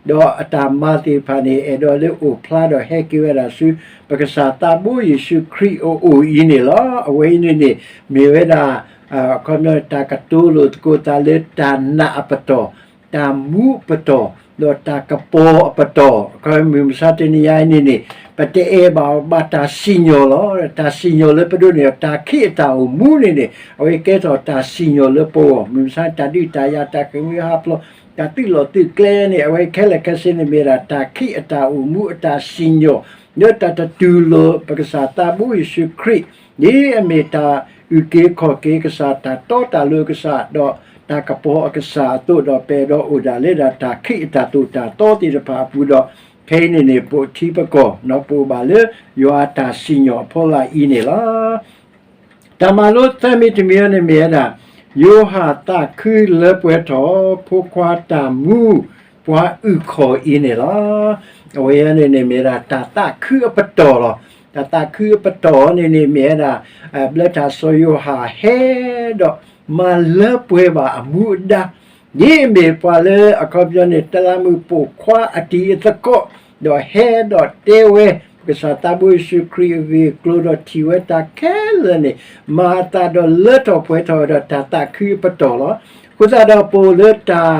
ဒီးအတၢ်မၤသ့ၣ်တဖၣ်န့ၣ် အဲၣ်ဒိးလၢအိၣ်ဖျါဒီးဟဲက့ၤဝဲဒၣ်ဆူ ပကစၢ်သးဘိယ့ၣ်ၡူးခရံာ်အအိၣ်အံၤန့ၣ်လီၤ. အဝဲအံၤန့ၣ်န့ၣ် မ့ၢ်ဝဲဒၣ် အခီပညီ တၢ်ကတိၤလိာ်သကိးသးလၢတၢ်နာ်အပတီၢ်, တၢ်မူအပတီၢ်, ဒီးတၢ်ကပီၤအပတီၢ်. အခီပညီ မုၢ်မဆါတနံၤညါအံၤန့ၣ်န့ၣ် ပတအဲၣ်ဘၣ်အီၤဘၣ်တၢ်စံၣ်ညီၣ်လီၤ. တၢ်စံၣ်ညီၣ်လၢပဒိးန့ၣ်ဒီး တၢ်ခံးအတၢ်အိၣ်မူန့ၣ်န့ၣ် အဝဲကဲထီၣ်တၢ်စံၣ်ညီၣ်လၢပဂီၢ်. မုၢ်မဆါ တၢ်ဒုးတၢ်ယၤ တၢ်ဃ့ၢ်မှံဟးဖျိး တၢ်သုးလီၢ်သုးကျဲန့ၣ် အဝဲခဲလၢာ်ခဲဆ့န့ၣ် မ့ၢ်ဒၣ်တၢ်ခံးအတၢ်အိၣ်မူအတၢ်စံၣ်ညီၣ် လၢတၢ်တတူၢ်လိာ်ပကစၢ်သးဘိယ့ၣ်ၡူးခရံာ် ဒ်အမ့ၢ်တၢ်အုၣ်က့ၤခီၣ်က့ၤကစၢ် တၢ်တီတၢ်လိၤကစၢ် ဒီးတၢ်ကပီၤအကစၢ်အသိးဒီး ပအဲၣ်ဒိးအိၣ်ဒၣ်လၢဒၣ်တၢ်ခံးအတၢ်သိၣ်တၢ်သီသ့ၣ်တဖၣ်အပူၤဒီး ခဲအံၤန့ၣ်န့ၣ် ပအိၣ်ထံပကီၢ် ပအိၣ်ဘၣ်လၢယွၤအတၢ်စံၣ်ညီၣ်အဖီလာ်အံၤန့ၣ်လီၤ. တၢ်မၤလိသၢမံၤတမံၤန့ၣ်မ့ၢ်ဝဲဒၣ် ယိၤဟၣ်သးခုလၢပှဲၤထီၣ် ဖိခွါတၢ်မူ ပှၤအုၣ်ခီၣ်အံၤန့ၣ်လီၤ. အဝဲန့ၣ်န့ၣ်မ့ၢ်ဝဲဒၣ်တၢ်သးခုအပတီၢ်လီၤ. တၢ်သးခုအပတီၢ်န့ၣ်န့ၣ်မ့ၢ်ဝဲဒၣ် ဘျၢတၢ်စီၤယိၤဟၣ်ဟဲဒီးမၤလၢပှဲၤဘၣ်အမူအဒါ ဒ်အမ့ၢ်ပှၤလၢအခီပညီန့ၣ် တလးမုၢ်ပိာ်ခွါအတံၤအသကိး ဒီးဟဲဒီးတဲဝဲ ပကစၢ်သးဘိယ့ၣ်ၡူးခရံာ်အဂ့ၢ်အကျိၤဒီးထံၣ်ဝဲတၢ်ခဲလၢာ်န့ၣ် မၤအသးဒီးလၢထီၣ်ပှဲၤထီၣ်ဝဲဒီးတၢ်သးခုအပတီၢ်လီၤ. အဃိသတးဒီးပအိၣ်လၢတၢ်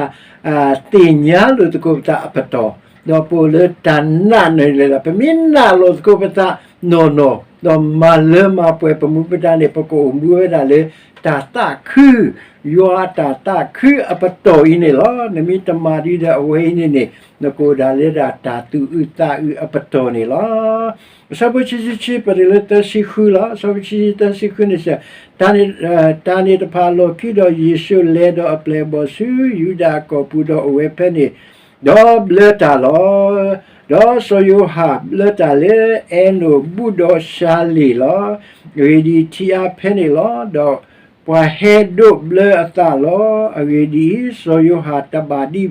သ့ၣ်ညါလိာ်သကိးပသးအပတီၢ်, ဒီးပအိၣ်လၢတၢ်နာ်န့ၣ်လီၤ. ပမ့ၢ်နာ်လိာ်သကိးပသးနီၢ်နီၢ် ဒီးမၤလၢမၤပှဲၤပမူပဒါန့ၣ် ပကအိၣ်မူဝဲဒၣ်လၢတၢ်သးခု ယွၤအတၢ်သးခုအပတီၢ်အံၤန့ၣ်လီၤ. နမ့ၢ်တမၤဒ်ဒီးအဝဲအံၤန့ၣ်န့ၣ် နကအိၣ်ဒၣ်လၢဒၣ်တၢ်သူၣ်အုးသးအုးအပတီၢ်န့ၣ်လီၤ. အဆၢဖိခံဆံခံ ပတုၤလၢသၢဆံဃုလီၤ. အဆၢဖိခံဆံသၢဆံဃုန့ၣ် တၢ်န့ၣ်တဖၣ်အလီၢ်ခံဒီး ယ့ၣ်ၡူးလဲၤဒီးအပျဲၢ်အဘီၣ်ဆူယူဒၤအကီၢ်ပူၤဒီးအိၣ်ဝဲဖဲန့ၣ် ဒီးဘျၢတၢ်လီၤ. ဒီးစီၤယိၤဟၣ်ဘျၢတၢ်လၢအဲနိၣ်ဘူးဒီးၡၤလ့ၣ်လီၤ. အဂ့ၢ်ဒ်အံၤ, ထံအါဖဲန့ၣ်လီၤ. ဒီးပှၤဟဲဒိးဘျၢအသးလီၤ. အဂ့ၢ်ဒ်အံၤ, စီၤယိၤဟၣ်တဘၣ်ဒံး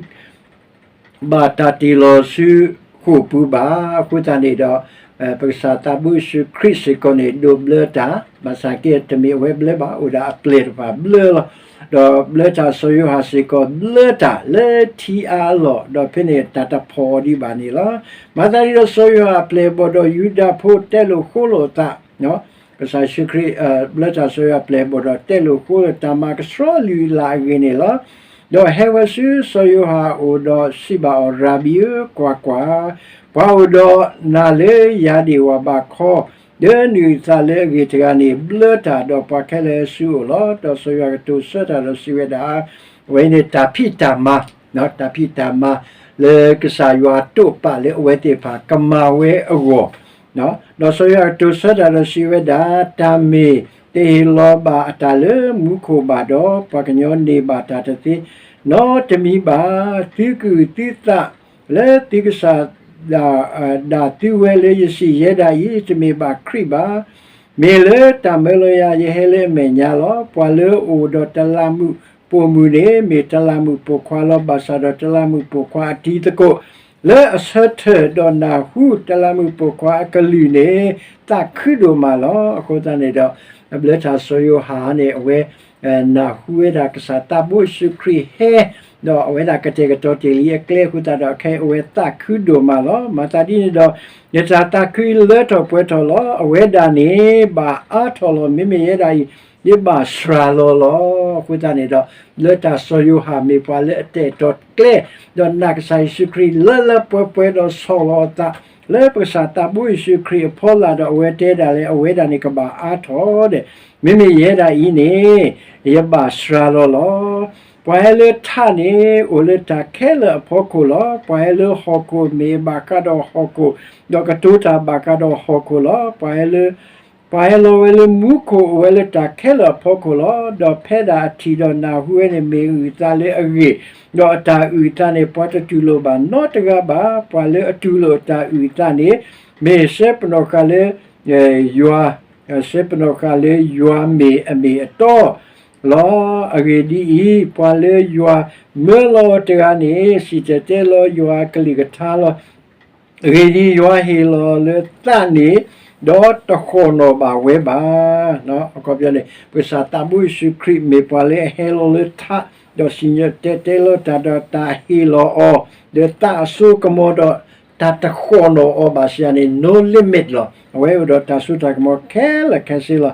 ဘၣ်တၢ်တ့ၢ်လီၤဆူဃိာ်ပူၤဘၣ်. အဃိသတးန့ၣ်ဒီး ပကစၢ်သးဘိယ့ၣ်ၡူးခရံာ်စ့ၢ်ကီးန့ၣ် ဒိးဘျၢတၢ်, ဘၣ်ဆၣ်က့ တမ့ၢ်အဝဲဘျၢဘၣ်, အိၣ်ဒၣ်အပျဲၢ်တဖၣ်ဘျၢလီၤ. ဒီးဘျၢတၢ် စီၤယိၤဟၣ်စ့ၢ်ကီးဘျၢတၢ်လၢထံအါအလီၢ်, ဒီးဖဲန့ၣ်တၢ်တဖီၣ်အီၤဒံးဘၣ်န့ၣ်လီၤ. မၤသးဒ်ဒီးစီၤယိၤဟၣ်အပျဲၢ်အဘီၣ်ဒီးယူဒၤဖိတဲလိာ်ဃိလိာ်အသး ကစၢ်ယ့ၣ်ၡူးခရံာ် ဘျၢတၢ်စီၤယိၤဟၣ်အပျဲၢ်အဘီၣ်ဒီး တဲလိာ်ဃိလၢတၢ်မၤကဆှီလွံၢ်အလၣ်အဂ့ၢ်န့ၣ်လီၤ. ဒီးဟဲဝဲဆူစီၤယိၤဟၣ်အအိၣ်ဒီးစံးဘၣ်အီၤ, ရၤဘံဧၢ, ကွၢ်ကွၢ်, ပှၤအိၣ်ဒီးနၤလၢယၤဒၣ်ဝၢ်ဘးခီ ဒၢနုာ်သးလၢအဂ့ၢ်တဂၤန့ၣ် ဘျၢတၢ်ဒီးပှၤခဲလၢာ်ဆူအအိၣ်လီၤ. ဒီးစီၤယိၤဟၣ်ကတိၤဆၢတၢ်ဒီးစံးဝဲဒၣ်, အဝဲန့ၣ်တၢ်ဖံးတၢ်မၤ, တၢ်ဖံးတၢ်မၤလၢကစၢ်ယွၤတိာ်ပာ်လၢအဝဲသ့ၣ်တဖၣ်ကမၤဝဲအဂီၢ်, ဒီးစီၤယိၤဟၣ်ကတိၤဆၢတၢ်ဒီးစံးဝဲဒၣ်, တၢ်မ့ၢ်တဟ့ၣ်လီၤဘၣ်အတၢ်လၢမူခိၣ်ဘၣ်ဒီး ပှၤကညီန့ၢ်ဘၣ်တၢ်တသ့နီတမံၤဘၣ်. သုကအုၣ်သုသးလၢသုကစၢ်ဒၣ်သုဝဲလၢယစံးယဲဒၣ်အံၤ တမ့ၢ်ဘၣ်ခရံာ်ဘၣ်. မ့ၢ်လၢတၢ်မၢလီၤယၤ ယဟဲလၢအမဲာ်ညါလီၤ. ပှၤလၢအအိၣ်ဒီးတလးမုၣ်ပိာ်မုၣ်န့ၣ် မ့ၢ်တလးမုၣ်ပိာ်ခွါလီၤ. ဘၣ်ဆၣ်ဒီးတလးမုၣ်ပိာ်ခွါအတံၤသကိး လၢအဆၢထၢၣ်ဒီးနၢ်ဟူတလးမုၣ်ပိာ်ခွါအကလုၢ်န့ၣ် သးခုဒိၣ်မးလီၤ. အဃိသတးန့ၣ်ဒီး အဘျၢတၢ်စီၤယိၤဟၣ်န့ၣ် အဝဲ နၢ်ဟူဝဲဒၣ်ကစၢ်သးဘိယ့ၣ်ၡူးခရံာ်ဟဲ ဒီးအဝဲဒၣ်ကတဲာ်ကတီၤတ့ၢ်လံအကျဲအဃိသတးဒီး ခဲအံၤအဝဲသးခုဒိၣ်မးလီၤ. မၤသးဒ်န့ၣ်ဒီး ယတၢ်သးခုအံၤလၢထီၣ်ပှဲၤထီၣ်လီၤ. အဝဲဒၣ်န့ၣ် ဘၣ်အါထီၣ်လီၤ. မ့မ့ၢ်ယဲဒၣ်အံၤ ယဘၣ်စှၤလီၤလီၤ. အဃိသတးန့ၣ်ဒီး လၢတၢ်စီၤယိၤဟၣ်မ့ၢ်ပှၤလၢအတဲာ်ကတီၤကျဲ ဒီးနာ်ကစၢ်ယ့ၣ်ၡူးခရံာ်လၢလၢပှဲၤပှဲၤဒီးဆီၣ်လီၤအသး လၢပကစၢ်သးဘိယ့ၣ်ၡူးခရံာ်အဖီလာ်ဒီး အဝဲတဲဒၣ်လၢအဝဲဒၣ်န့ၣ်ကဘၣ်အါထီၣ်ဒီး မ့မ့ၢ်ယဲဒၣ်အံၤန့ၣ် ယဘၣ်စှၤလီၤလီၤ. ပှၤဟဲလၢထးန့ၣ် အိၣ်လၢတၢ်ခဲလၢာ်အဖီခိၣ်လီၤ. ပှၤဟဲလၢဟီၣ်ခိၣ်မ့ၢ်ဘၣ်ဃးဒီးဟီၣ်ခိၣ် ဒီးကတိၤတၢ်ဘၣ်ဃးဒီးဟီၣ်ခိၣ်လီၤ. ပှၤဟဲလၢ ပှၤဟဲလီၤဝဲလၢမူခိၣ် အိၣ်ဝဲလၢတၢ်ခဲလၢာ်အဖီခိၣ်လီၤ. ဒီးဖဲဒၣ်အထံၣ်ဒီးနၢ်ဟူဝဲန့ၣ် မ့ၢ်အုၣ်အသးလၢအဂ့ၢ်, ဒီးအတၢ်အုၣ်အသးန့ၣ် ပှၤတတူၢ်လိာ်ဘၣ်နီတဂၤဘၣ်. ပှၤလၢအတူၢ်လိာ်အတၢ်အုၣ်အသးန့ၣ် မ့ၢ်စဲပနီၣ်ဃာ်လၢ ယွၤ, စဲပနီၣ်ဃာ်လၢယွၤမ့ၢ်အမ့ၢ်အတီလီၤ. အဂ့ၢ်ဒ်အံၤ, ပှၤလၢယွၤမၢလီၤတဂၤန့ၣ် စံၣ်တဲၤတဲလီၤယွၤအကလုၢ်ကထါလီၤ. အဂ့ၢ်ဒ်အံၤ, ယွၤဟ့ၣ်လီၤလၢသးန့ၣ် ဒီးတဃီၣ်နီၣ်ဘၣ်ဝဲဘၣ်. အခီပညီန့ၣ် ပကစၢ်သးဘိယ့ၣ်ၡူးခရံာ်မ့ၢ်ပှၤလၢအဟဲလီၤလၢထး ဒီးစံၣ်ညီၣ်တဲၤတဲလီၤတၢ်ဒီးတၢ်ဟ့ၣ်လီၤအီၤ ဒီးသးအစိကမီၤဒီးတၢ်တဃီၣ်နီၣ်အီၤဘၣ်ဆၣ်န့ၣ် no limit လီၤ. အဝဲအိၣ်ဒီးတၢ်စိတၢ်ကမီၤခဲလၢာ်ခဲဆ့လီၤ.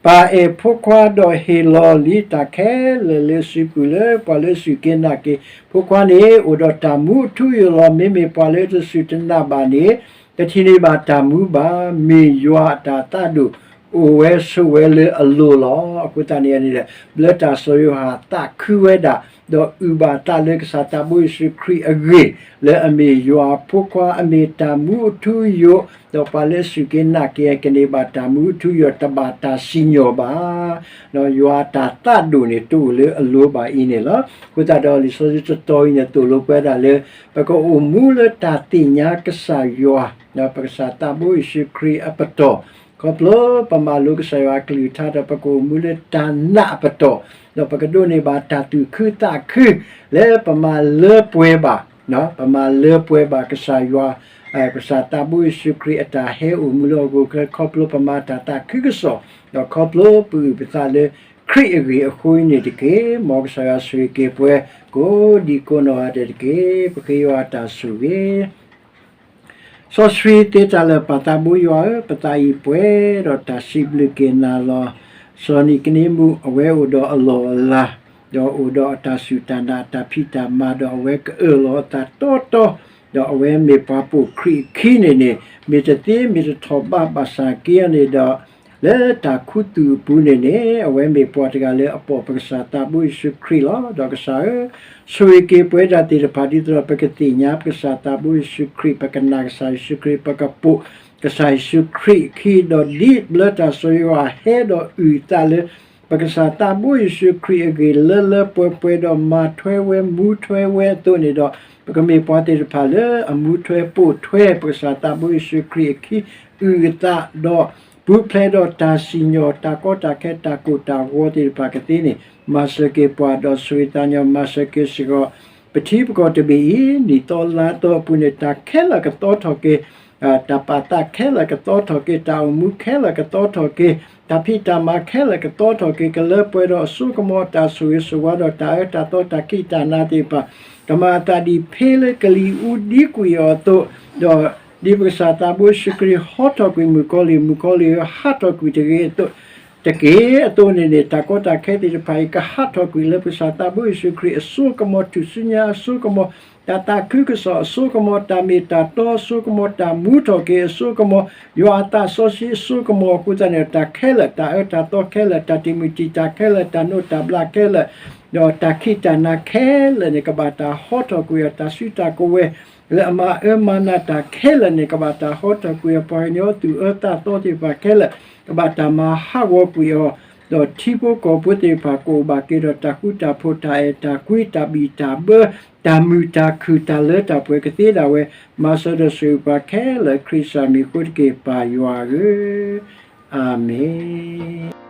ပၢ်အဲၣ်ဖိခွါဒီးဟ့ၣ်လီၤလံတၢ်ခဲလၢာ်လၢစုပူၤလၢပှၤလၢအစူၢ်က့ၤနာ်က့ၤ. ဖိခွါန့ၣ် အိၣ်ဒီးတၢ်မူအထူအယိာ်လီၤ. မ့မ့ၢ်ပှၤလၢတစူၢ်တနာ်ဘၣ်န့ၣ် တထံၣ်န့ၢ်ဘၣ်တၢ်မူဘၣ်. မ့ၢ်ယွၤအတၢ်သးဒိၣ် အိၣ်ဝဲဆိးဝဲလၢအလိၤလီၤ. အဃိသတးန့ၣ်န့ၣ် ဘျၢတၢ်စီၤယိၤဟၣ်သးခုဝဲဒၣ် ဒီးအုၣ်ဘၣ်သးလၢကစၢ်သးဘိယ့ၣ်ၡူးခရံာ်အဂ့ၢ် လၢအမ့ၢ်ယွၤအဖိခွါ အမ့ၢ်တၢ်မူအထူအယိာ်, ဒီးပှၤလၢအစူၢ်က့ၤနာ်က့ၤ ကန့ၢ်ဘၣ်တၢ်မူအထူအယိာ် တဘၣ်တၢ်စံၣ်ညီၣ်ဘၣ်. ယွၤအတၢ်သးဒိၣ်န့ၣ် တအိၣ်လၢအလိၤဘၣ်အံၤန့ၣ်လီၤ. အဃိသတးဒီးလံာ်စီဆှံတတီၤအံၤန့ၣ် သိၣ်လိပှၤဒၣ်လၢ ပကအိၣ်မူလၢတၢ်သ့ၣ်ညါကစၢ်ယွၤ ဒီးပကစၢ်သးဘိယ့ၣ်ၡူးခရံာ်အပတီၢ်, ခီဖျိပမၤလိကစၢ်ယွၤအကလုၢ်ကထါဒီး ပကအိၣ်မူလၢတၢ်နာ်အပတီၢ်, ဒီးပကဒိးန့ၢ်ဘၣ်တၢ်သူၣ်ခုသးခု လၢပမၤလၢပှဲၤဘၣ်, ပမၤလၢပှဲၤဘၣ်ကစၢ်ယွၤ, ကစၢ်သးဘိယ့ၣ်ၡူးခရံာ်အတၢ်ဟဲအိၣ်မူလၢဟီၣ်ခိၣ်ချၢ ခီဖျိပမၤတၢ်သးခုကစီၣ်, ဒီးခီဖျိပအုၣ်ပသးလၢခရံာ်အဂ့ၢ်အဃိန့ၣ်တက့ၢ်. မ်ကစၢ်ယွၤဆိၣ်ဂ့ၤက့ၤပှၤ ကိးဒံကိးနီၢ်ဂၤဒဲးတက့ၢ်. ပဃ့ယွၤအတၢ်ဆိၣ်ဂ့ၤ စီဆှံသ့တၢ်လၢာ်ပၢ်သးဘိယွၤဧၢ, ပသးအံၤပှဲၤဒီးတၢ်စံးဘျုးက့ၤနၤလီၤ. စီၤနံၤကဒ့မူး အဝဲအိၣ်ဒီးအလီၢ်အလၤ, ဒီးအိၣ်ဒီးအတၢ်စူၢ်တၢ်နာ် အတၢ်ဖံးတၢ်မၤ ဒီးအဝဲကအၢၣ်လီၤအသးတီတီ, ဒီးအဝဲမ့ၢ်ပှၤပိာ်ခရံာ်အခံန့ၣ်န့ၣ် မ့ၢ်တသ့မ့ၢ်တထီၣ်ဘၣ်ဘၣ်ဆၣ်က့န့ၣ်ဒီး လၢတၢ်ခူသူၣ်အပူၤန့ၣ်န့ၣ် အဝဲမ့ၢ်ပှၤတဂၤလၢအပိာ်ပကစၢ်သးဘိယ့ၣ်ၡူးခရံာ်လီၤ. ဒီးကစၢ်ဧၢ, ဆိၣ်ဂ့ၤက့ၤပဝဲဒၣ်သ့ၣ်တဖၣ် ဒ်သိးဒီးပကသ့ၣ်ညါပကစၢ်သးဘိယ့ၣ်ၡူးခရံာ်, ပကနာ်ကစၢ်ယ့ၣ်ၡူးခရံာ်, ပကပိာ်ကစၢ်ယ့ၣ်ၡူးခရံာ်အခံဒီး ဒ်ဘျၢတၢ်စီၤယိၤဟၣ်ဟဲဒီးအုၣ်အသးလၢ ပကစၢ်သးဘိယ့ၣ်ၡူးခရံာ်အဂ့ၢ် လၢလၢပှဲၤပှဲၤဒီးမၤထွဲဝဲမူထွဲဝဲအသိးန့ၣ်ဒီး ပကမ့ၢ်ပှၤသ့ၣ်တဖၣ်လၢအမူထွဲပိာ်ထွဲ ပကစၢ်သးဘိယ့ၣ်ၡူးခရံာ်အခံ အုၣ်အသးဒီး ပူၤဖျဲးဒီးတၢ်စံၣ်ညီၣ် တၢ်ကီတၢ်ခဲ တၢ်ကိၢ်တၢ်ဂီၤသ့ၣ်တဖၣ်ကသ့န့ၣ် မၤစၢၤက့ၤပှၤဒီးဆိၣ်ဂ့ၤသးညီ မၤစၢၤက့ၤစ့ၢ်ကီး ပထံပကီၢ်တဘ့ၣ်အံၤ နံၣ်သီလါသီအပူၤန့ၣ် တၢ်ခဲလၢာ်ကသီထီၣ်က့ၤ, တၢ်ပာ်သးခဲလၢာ်ကသီထီၣ်က့ၤ, တၢ်အိၣ်မူခဲလၢာ်ကသီထီၣ်က့ၤ, တၢ်ဖံးတၢ်မၤခဲလၢာ်ကသီထီၣ်က့ၤ, ကလၢပှဲၤဒီးအစိကမီၤ တၢ်ဆိၣ်ဂ့ၤဆိၣ်ဝါဒီးတၢ်အၢတၢ်သီတၢ်ခံးတၢ်နၤသ့ၣ်တဖၣ်, ကမၤအသးဒ်ဖ့လၢကလံၤအူဒံကွံာ်အီၤအသိး, ဒီးဒ်ပကစၢ်သးဘိယ့ၣ်ၡူးခရံာ်ဟီထီၣ်ကွံာ်မုၣ်ကီၤလံၢ် မုၣ်ကီၤလံၢ်ဟီဟးထီၣ်ကွံာ်တဂ့ၤအသိး, တက့ၢ်အသိးန့ၣ်န့ၣ် တၢ်ကီတၢ်ခဲသ့ၣ်တဖၣ်အံၤ ကဟးထီၣ်ကွံာ်လၢပကစၢ်သးဘိယ့ၣ်ၡူးခရံာ်အစိကမီၤ ထူၣ်စုညါအစိကမီၤ, တၢ်သးခုကစီၣ်အစိကမီၤ, တၢ်မ့ၢ်တၢ်တီအစိကမီၤ, တၢ်မူထီၣ်က့ၤအစိကမီၤ, ယွၤအသးစီဆှံအစိကမီၤအဃိသတးန့ၣ်ဒီး တၢ်ခဲလၢာ်, တၢ်အၢတၢ်သီခဲလၢာ်, တၢ်တံာ်မုၢ်တံာ်တာ်ခဲလၢာ်, တၢ်နိးတၢ်ဘျးခဲလၢာ်, ဒီးတၢ်ခံးတၢ်နၤခဲလၢာ်န့ၣ် ကဘၣ်တၢ်ဟီထီၣ်ကွံာ်အီၤ, တၢ်စုတၢ်ကဝဲၤ လၢအမၤအၢမၤနးတၢ်ခဲလၢာ်န့ၣ် ကဘၣ်တၢ်ဟီထီၣ်ကွံာ်အီၤ, ပှၤကညီသူၣ်အၢသးသီသ့ၣ်တဖၣ်ခဲလၢာ် ကဘၣ်တၢ်မၤဟးဂီၤကွံာ်အီၤ, ဒီးထံဖိကီၢ်ဖိသ့ၣ်တဖၣ် ကအိၣ်ဘၣ်က့ၤဒီးတၢ်ဃူတၢ်ဖိး, တၢ်အဲၣ်တၢ်ကွံ, တၢ်ဘံၣ်တၢ်ဘၢ, တၢ်မုာ်တၢ်ခုၣ်, တၢ်လၢတၢ်ပှဲၤကသ့ဒၣ်ဝဲ, မၤစၢၤဒီးဆိၣ်ဂ့ၤပှၤခဲလၢာ် ခရံာ်စၢ်မံၤအဃိတက့ၢ်, ပၢ်ယွၤဧၢ, အၤမ့ၣ်.